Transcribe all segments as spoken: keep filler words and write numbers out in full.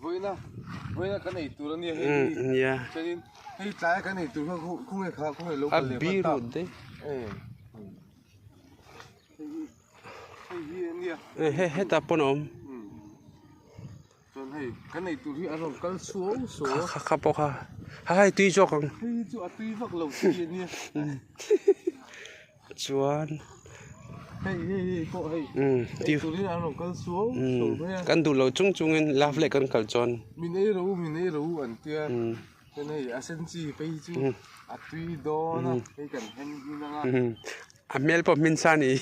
Voina, voina kan ei tur a nia hei. Mm, nia. Chuanin, hei tlai kan ei tur kha, khu-, khung e kha, khung e lo kal le bi ta. Ru de. Eh. Hei hi a nia. Eh, he, heta pawn a awm. Mm. Chuan hei, kan ei tur hi a rawn kal suau suau a. Kha, kha, kha pawh kha. Ha, hei tui zawk ang. Hei chu a tui vak lo si a nia. Mm. Chuan. Hei, hei, hei, pawh hei. Mm, ei tiu. Turin an rawn kal suau, mm, suau mai a. Kan duh lo chung chungin Love Lake kan kal chuan. Min ei ro u, min ei ro u an tia. Mm. Chuan hei, a sen chi phei chu, mm, a tui dawn a, mm, hei kan hmang hi nang a. Mm. A hmel pawh hmin sa ni. Oh,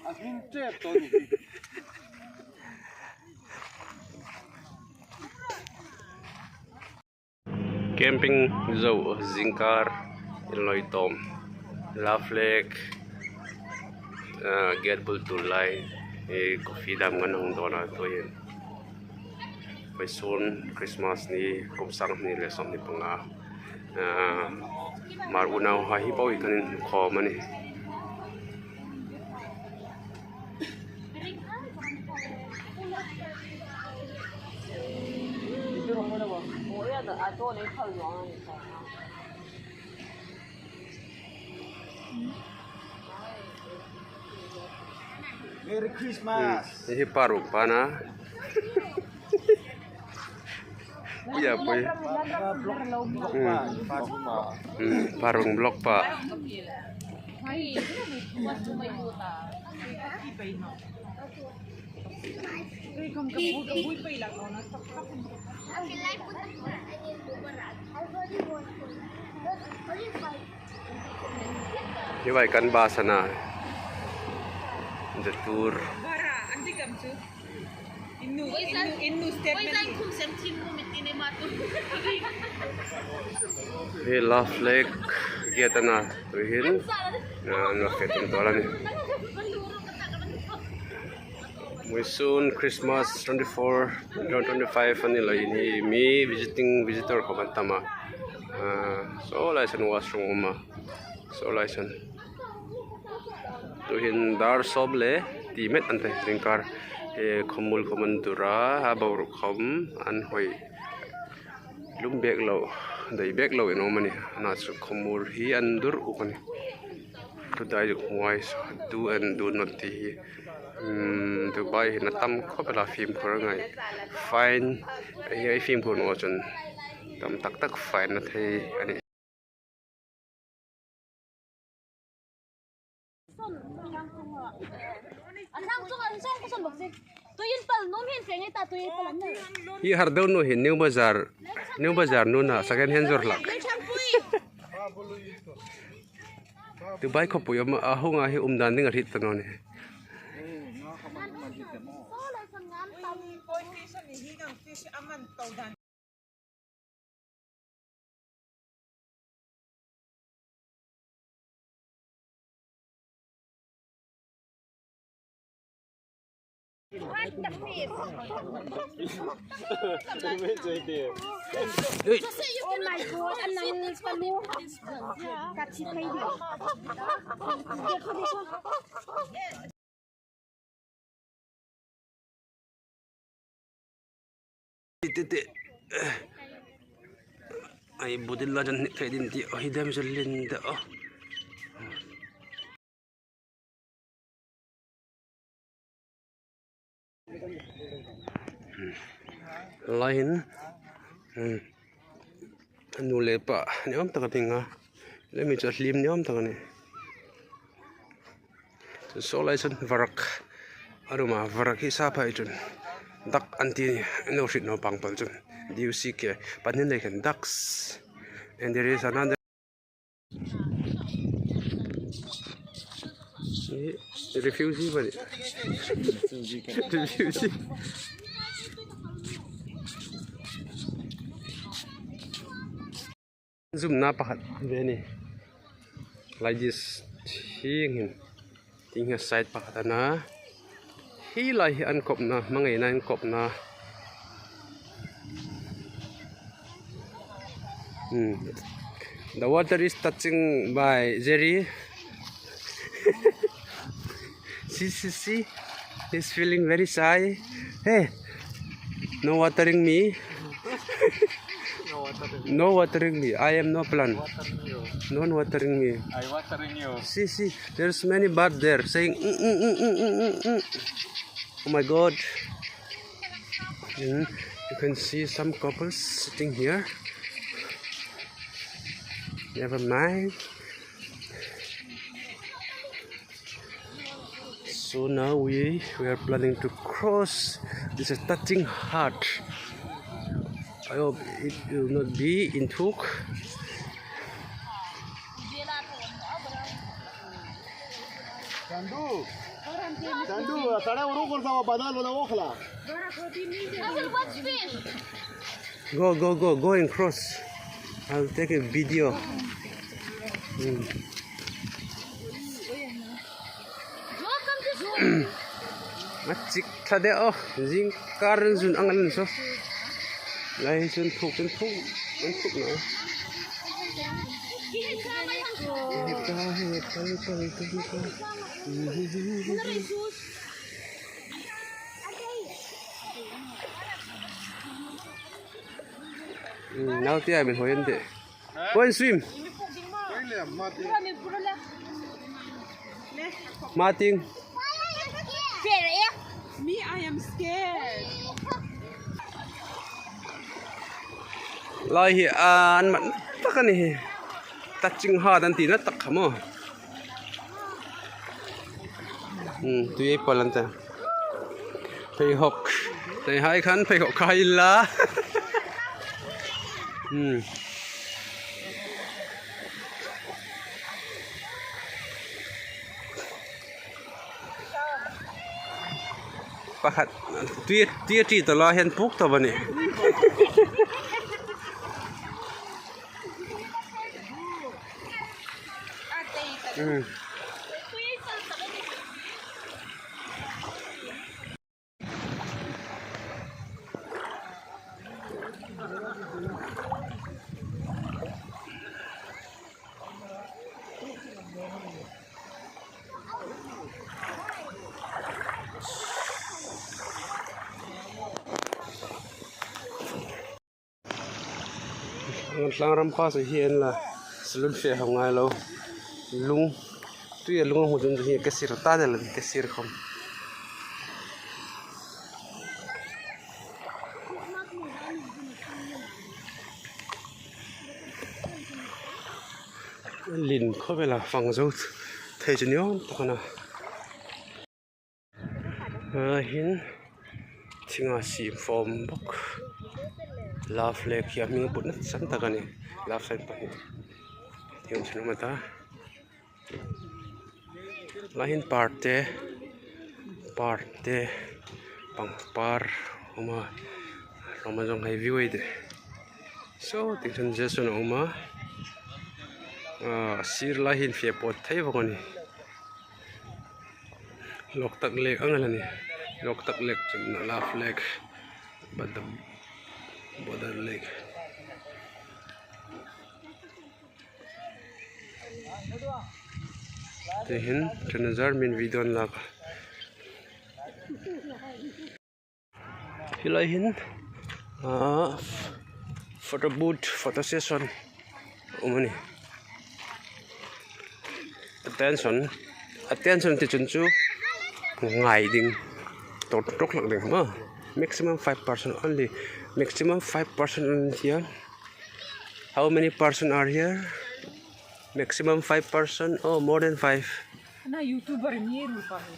a hmin tep tawh ni. Camping zo zingkar inlawi tawm, Love Lake, ah, gate bul tul lai, eh, coffee dam kan hung dawn a, tuhin vawisun Christmas ni, kum sang hnih leh sawmhnih panga, ah, Hmar unauhai hi pawh hi kan inkhawm a ni. Merry Christmas. Hmm, hi paruk pana. Pui a pui. Hmm. Hmm, paruk block pa. Hi vai kan bus a na. The tour. Hi Love Lake gate a na, tuhin, ah, an la fe tum tawh a ni. Vawisun Christmas twenty-four, twenty-five a ni loin hi mi visiting visitor khawm an tam a. Ah, saw lai sawn washroom a awm a. Saw lai sawn. Tuhin dar sawp le ti met an ti zingkar. Eh, khawmuol khawm an dur a, a boruok khawm an hawi. Lum bek lo, dai bek lo in awm a ni. Ana chu khawmuol hi an dur uk a ni. Ṭhu dai uk huai saw, do and do not tih hi. Hmm, Dubai hin a tam khawp el a, fimkhur a ngai. Fine, ei, ei fimkhur naw chun tam tak tak fine a thei a ni. Hi Hardonu hi New Bazar, New Bazar nuna second hand zawr hlak. Dubai khawpui a hung a, hi um dan ding a hriet ta naw ni. Oh my God, an nang panu. Ka thi thei di. Ti, ti, ti. Ai, budil la jan thei din ti, ai, dem zel lin da, oh. Lai hin, hmm, nu le pa ni awm tak a ding a, le mi chu a hlim ni awm tak a ni. Saw lai sawn varak a rum a, varak hi sap hai chun duck an ti a ni, an lo hriet naw pang pal chun, D U C K, panin lei khen ducks. And there is another Hi, refugee bari. Refugee. Zumna pakhat ve ni. Like this, hi ngin. Ting hi side pakhat a na. Hi lai hi an kawpna, hmangaina an kawpna. Hmm. The water is touching by Jerry. See, see, see. He's feeling very shy. Hey. No watering me. No watering me. I am no plant. No one watering me. I watering you. See, see, there's many bird there saying, "Mm, mm, mm, mm, mm, mm, mm." Oh my God. Mm, you can see some couples sitting here. Never mind. So now we, we are planning to cross this touching heart. I hope it will not be in Thuk. Chandu, Chandu, tara uru kor sama badal wala okhla. Go, go, go, go and cross. I'll take a video. Hmm. A chik ṭha de aw, zing kar zun ang an so. Lai zun thuk, zun thuk, zun thuk na. Hmm, nau tia min hoi an de. Go and swim. Mating. Me, I am scared. Lai hi an mat tak a ni hi. Touching heart an ti na tak kha maw. Hmm, tui ei pawl an ta. Pheikhawk. Nei hai khan pheikhawk khai la. Hmm. Pakhat, tui, tui a ṭi ta la hian puk ta bani. Hmm. Tlang ram kha chu hi en la, salon fe ho ngai lo. Lung, tuia lung a hmu chun chu hi ka sir ta del, ka sir khawm. Lin khawp el a, fang zo thei chu ni awm tak a na. A hin thinga sim fawm bawk. Love Lake hi a hming a put nasa tak a ni. Love sign pahnih. Hi awm sin awm a ta. Lai hin par te, par te, pangpar a awm a. Hlawm a zawng hei view ei de. Saw tieng chuan Jesu'n a awm a. A sir lai hin fe pawt thei bawk a ni. Loktak Lake ang a la ni. Loktak Lake chun Love Lake, but the border lake. Tihin, ṭhen a zar min video an lak a. Hi lai hin, ah, photo booth, photo session a awm a ni. Attention, attention ti chun chu ngai ding, tawk tawk hlak ding maw. Maximum five person only, maximum five person only here. How many person are here? Maximum five person or more than five? Na YouTuber ni rupa hai.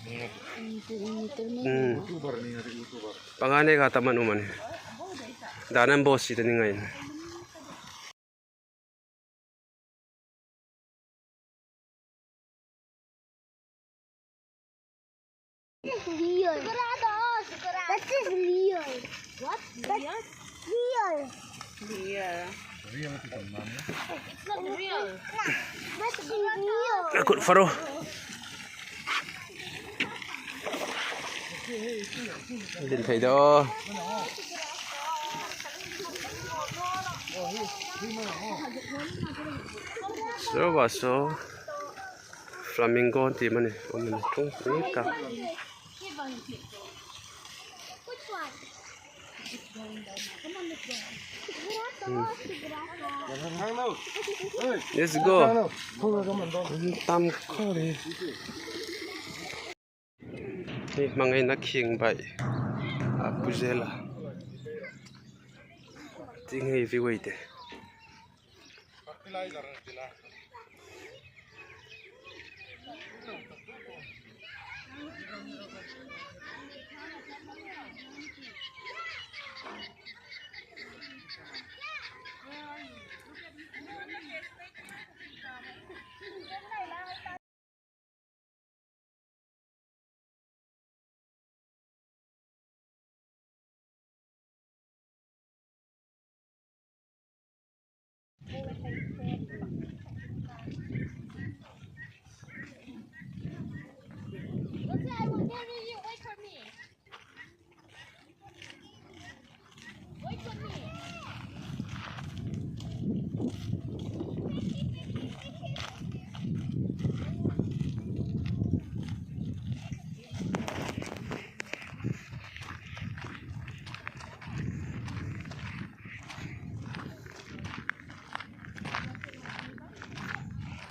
Hmm. YouTuber ni, YouTuber. Panga nei ka taman umani. Danan boss si tani ngai. Real. That is real. What? That's real. Real. Real. It's not real. That's real. Kut faro. Din thei do. So ba so. Flamingo ti mani, um, tum, ni ka. Which one? Let's go. Tam kha le. Hei hmangaina khing bai a pu zel a. Ting hei view ei te.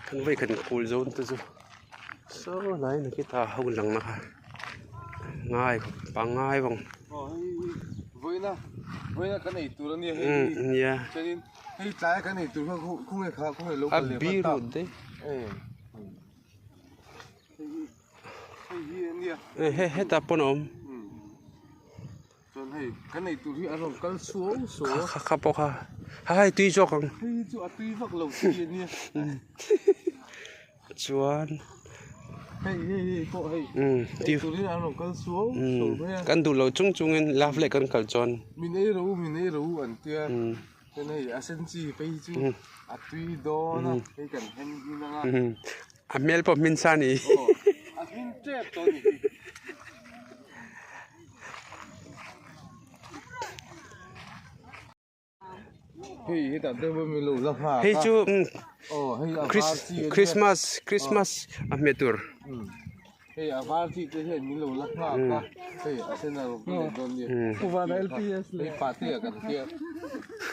Kan voi kan kul zo ta chu. So, lai na kita hau lang na kha. Ngai, pa ngai vong. Oh, hei, hei. Voina, voina kan ei tur a nia, hei. Mm, nia. Chuanin, hei tlai kan ei tur kha, khu, khu nge kha, khu nge lo kal le kha ta. A bi ru de. Eh. Hei, hei, hei, nia. Eh, he, he ta pawh a awm. Mm. Chuan hei, kan ei tur hi a rawn kal suau suau a. Kha, kha, kha pawh kha. Ha, hei, tui zawk ang. Hei chu a tui vak lo tui a nia. Mm. Chuan. Hei, hei, hei, pawh hei. Mm, ei tui. Tur hi a rawn kal suau, mm, suau mai a. Kan duh lo chung chungin love leh kan kal chuan. Min ei ro, min ei ro an tia. Mm. Chuan hei, a sen chi phei chu, mm, a tui dawn a, mm, hei kan hmang hi nang a. Mm. A hmel pawh hmin sa ni. Oh, a hmin tep tawh ni. Hei, hei, ta te bo mi lo la hma. Hei chu, mm, oh, hei, a Chris-, var chi a nia. Christmas, Christmas, oh, a hme tur. Mm. Hei, a var chi te hian min lo la hma, mm, ka. Hei, a sen a ro, oh, dawn ni. Mm. Uva na L P S le. Hei, pa te a kan tia.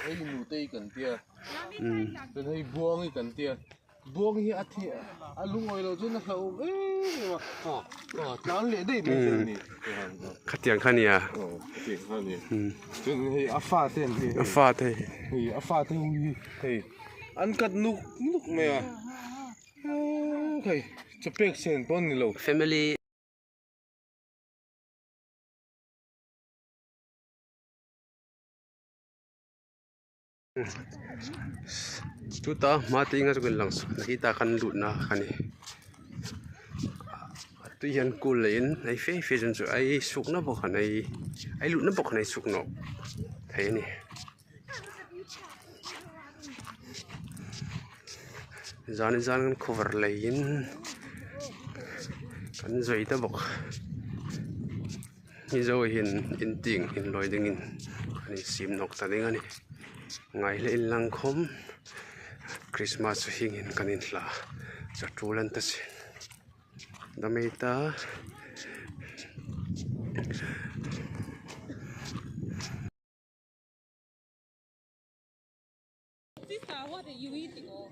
Hei, nu te kan tia. Mm. Chuan hei, buang i kan tia. Buang hi a thi, a lungawi lo chuan a hlauh em em a. Ha, ha, tlan leh daih mai zel ni. Hmm. Khatiang kha nia. Oh, khatiang kha nia. Hmm. Chuan hei a fate an hei. A fate. Hei, a fate hi, hei. An kat nuk nuk mai a. Oh, hei, chapek sen pawn ni lo. Family. Tuta hma tienga chu kan lang suok, hita kan lutna kha ni. Tui hian kul leiin ei fe fe chun chu ei sukna bawk khan ei, ei lutna bawk khan ei suk nawk thei a ni. Zan zan kan khuvar leiin kan zawi ta bawk. Mizo hin in tieng hin lawi dingin kan insiem nawk ta ding a ni. Ngai hle in lang khawm Christmas chu hieng hin kan inhla cha tul an ta si. Dam ei ta. Sister, what are you eating? Oh?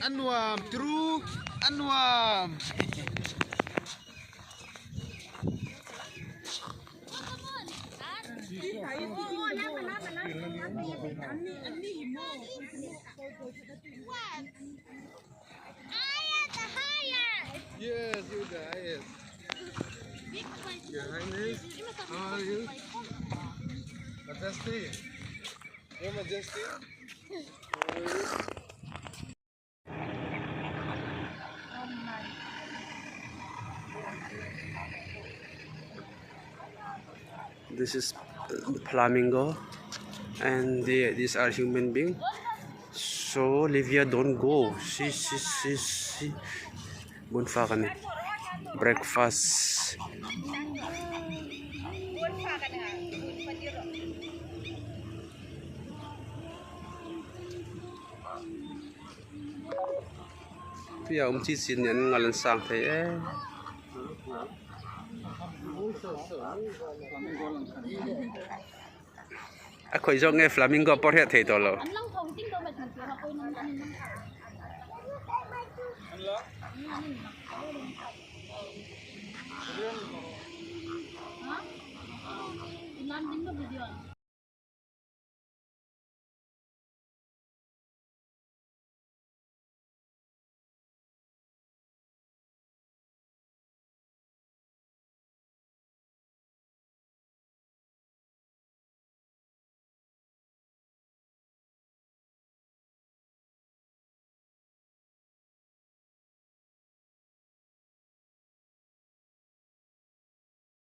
Anuam, true, anuam. Yes, you guys. Your Highness, how are you? Majesty? Your Majesty? How are you? This is, uh, flamingo, and the, these are human being. So, Livia, don't go. See, see, see, see. Bun fa kan breakfast. Tuia um chi chin nen ngal an sang thei e. A khoi zawk nge flamingo por he thei to lo.